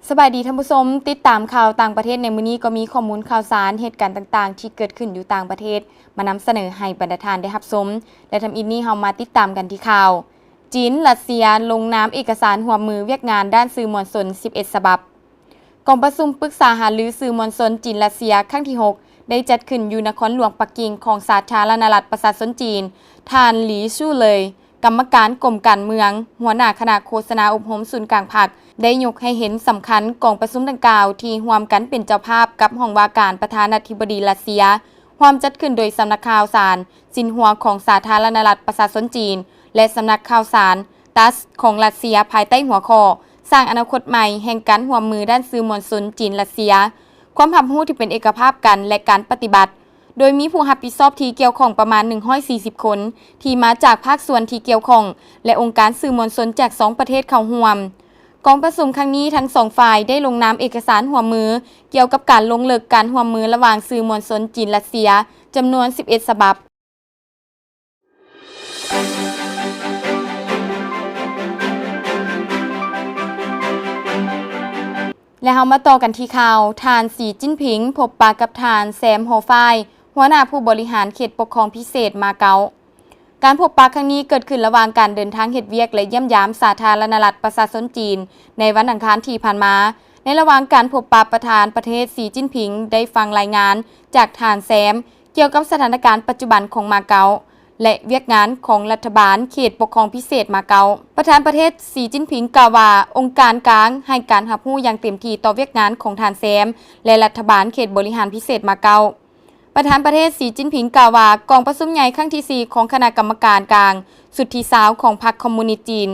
ສະບາຍດີທ່ານຜູ້ຊົມ, ຕິດຕາມຂ່າວຕ່າງປະເທດໃນມື້ນີ້ກໍມີຂໍ້ມູນຂ່າວສານ, ເຫດການຕ່າງໆທີ່ເກີດຂຶ້ນຢູ່ຕ່າງປະເທດ ມານຳສະເໜີໃຫ້ບັນດາທ່ານໄດ້ຮັບຊົມ ແລະ ທຳອິດນີ້ເຮົາມາຕິດຕາມກັນທີ່ຂ່າວ ຈີນ-ຣັດເຊຍ ລົງນາມເອກະສານຮ່ວມມືວຽກງານດ້ານສື່ມວນຊົນສິບເອັດສະບັບ. ກອງປະຊຸມປຶກສາຫາລືສື່ມວນຊົນຈີນ-ຣັດເຊຍຄັ້ງທີຫົກ ໄດ້ຈັດຂຶ້ນຢູ່ນະຄອນຫຼວງປັກກິ່ງຂອງສາທາລະນະລັດປະຊາຊົນຈີນ. ທ່ານ ຫຼີ ຊູ່ເລີຍ ກຳມະການກົມການເມືອງ, ຫົວໜ້າຄະນະໂຄສະນາອົບຮົມສູນກາງພັກ ໄດ້ຍົກໃຫ້ເຫັນສຳຄັນກອງປະຊຸມດັ່ງກ່າວ ທີ່ຮ່ວມກັນເປັນເຈົ້າພາບກັບຫ້ອງວ່າການປະທານາທິບໍດີຣັດເຊຍ, ຮ່ວມຈັດຂຶ້ນໂດຍສຳນັກຂ່າວສານຊິນຫົວຂອງສາທາລະນະລັດປະຊາຊົນຈີນ ແລະ ສຳນັກຂ່າວສານ ຕັສ ຂອງຣັດເຊຍ ພາຍໃຕ້ຫົວຂໍ້ ສ້າງອະນາຄົດໃໝ່ແຫ່ງການຮ່ວມມືດ້ານສື່ມວນຊົນຈີນ-ຣັດເຊຍ, ຄວາມຮັບຮູ້ທີ່ເປັນເອກະພາບກັນ ແລະ ການປະຕິບັດ, ໂດຍມີຜູ້ຮັບຜິດຊອບທີ່ກ່ຽວຂ້ອງປະມານໜຶ່ງຮ້ອຍສີ່ສິບຄົນ ທີ່ມາຈາກພາກສ່ວນທີ່ກ່ຽວຂ້ອງ ແລະ ອົງການສື່ມວນຊົນຈາກສອງປະເທດເຂົ້າຮ່ວມ. ກອງປະຊຸມຄັ້ງນີ້ທັງສອງຝ່າຍໄດ້ລົງນາມເອກະສານຮ່ວມມື ກ່ຽວກັບການລົງເລິກການຮ່ວມມືລະຫວ່າງສື່ມວນຊົນຈີນ-ຣັດເຊຍ ຈຳນວນສິບເອັດສະບັບ. ແລະ ເຮົາມາຕໍ່ກັນທີ່ຂ່າວ ທ່ານ ສີ ຈິ້ນຜິງ ພົບປະກັບທ່ານ ແຊມ ຫໍຝ້າຍ ຫົວໜ້າຜູ້ບໍລິຫານເຂດປົກຄອງພິເສດມາເກັາ. ການພົບປະຄັ້ງນີ້ເກີດຂຶ້ນລະຫວ່າງການເດີນທາງເຮັດວຽກ ແລະ ຢ້ຽມຢາມສາທາລະນະລັດປະຊາຊົນຈີນ ໃນວັນອັງຄານທີ່ຜ່ານມາ. ໃນລະຫວ່າງການພົບປະ, ປະທານປະເທດ ສີ ຈິ້ນຜິງ ໄດ້ຟັງລາຍງານຈາກທ່ານ ແຊມ ກ່ຽວກັບສະຖານະການປັດຈຸບັນຂອງມາເກັາ ແລະ ວຽກງານຂອງລັດຖະບານເຂດປົກຄອງພິເສດມາເກົາ. ປະທານປະເທດ ສີ ຈິ້ນຜິງ ກ່າວວ່າ ອົງການກາງໃຫ້ການຮັບຮູ້ຢ່າງເຕັມທີ່ຕໍ່ວຽກງານຂອງທ່ານ ແຊມ ແລະ ລັດຖະບານເຂດບໍລິຫານພິເສດມາເກົາ. ປະທານປະເທດ ສີ ຈິ້ນຜິງ ກ່າວວ່າ ກອງປະຊຸມໃຫຍ່ຄັ້ງທີສີ່ຂອງຄະນະກຳມະການກາງຊຸດທີຊາວຂອງພັກຄອມມູນິດຈີນ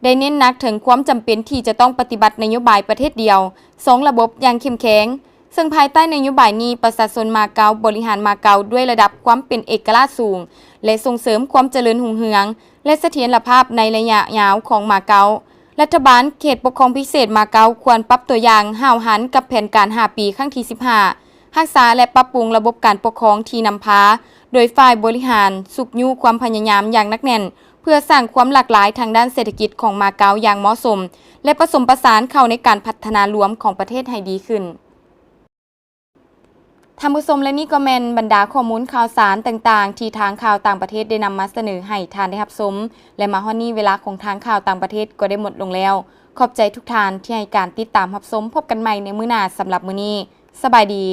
ໄດ້ເນັ້ນໜັກເຖິງຄວາມຈຳເປັນທີ່ຈະຕ້ອງປະຕິບັດນະໂຍບາຍປະເທດດຽວ ສອງລະບົບຢ່າງເຂັ້ມແຂງ, ເຊິ່ງພາຍໃຕ້ນະໂຍບາຍນີ້ ປະຊາຊົນມາເກົາບໍລິຫານມາເກົາດ້ວຍລະດັບຄວາມເປັນເອກະລາດສູງ ແລະ ສົ່ງເສີມຄວາມຈະເລີນຮຸ່ງເຮືອງ ແລະ ສະຖຽນລະພາບໃນໄລຍະຍາວຂອງມາເກົາ. ລັດຖະບານເຂດປົກຄອງພິເສດມາເກົາຄວນປັບຕົວຢ່າງຫ້າວຫັນກັບແຜນການຫ້າປີຄັ້ງທີສິບຫ້າ ຮັກສາ ແລະ ປັບປຸງລະບົບການປົກຄອງທີ່ນຳພາໂດຍຝ່າຍບໍລິຫານ, ຊຸກຍູ້ຄວາມພະຍາຍາມຢ່າງໜັກແໜ້ນ ເພື່ອສ້າງຄວາມຫຼາກຫຼາຍທາງດ້ານເສດຖະກິດຂອງມາເກົາຢ່າງເໝາະສົມ ແລະ ປະສົມປະສານເຂົ້າໃນການພັດທະນາລວມຂອງປະເທດໃຫ້ດີຂຶ້ນ. ທ່ານຜູ້ຊົມ ແລະ ນີ້ກໍແມ່ນບັນດາຂໍ້ມູນຂ່າວສານຕ່າງໆ ທີ່ທາງຂ່າວຕ່າງປະເທດໄດ້ນຳມາສະເໜີໃຫ້ທ່ານໄດ້ຮັບຊົມ ແລະ ມາຮອດນີ້ເວລາຂອງທາງຂ່າວຕ່າງປະເທດກໍໄດ້ໝົດລົງແລ້ວ. ຂອບໃຈທຸກທ່ານທີ່ໃຫ້ການຕິດຕາມຮັບຊົມ. ພົບກັນໃໝ່ໃນມື້ໜ້າ. ສຳລັບມື້ນີ້ ສະບາຍດີ.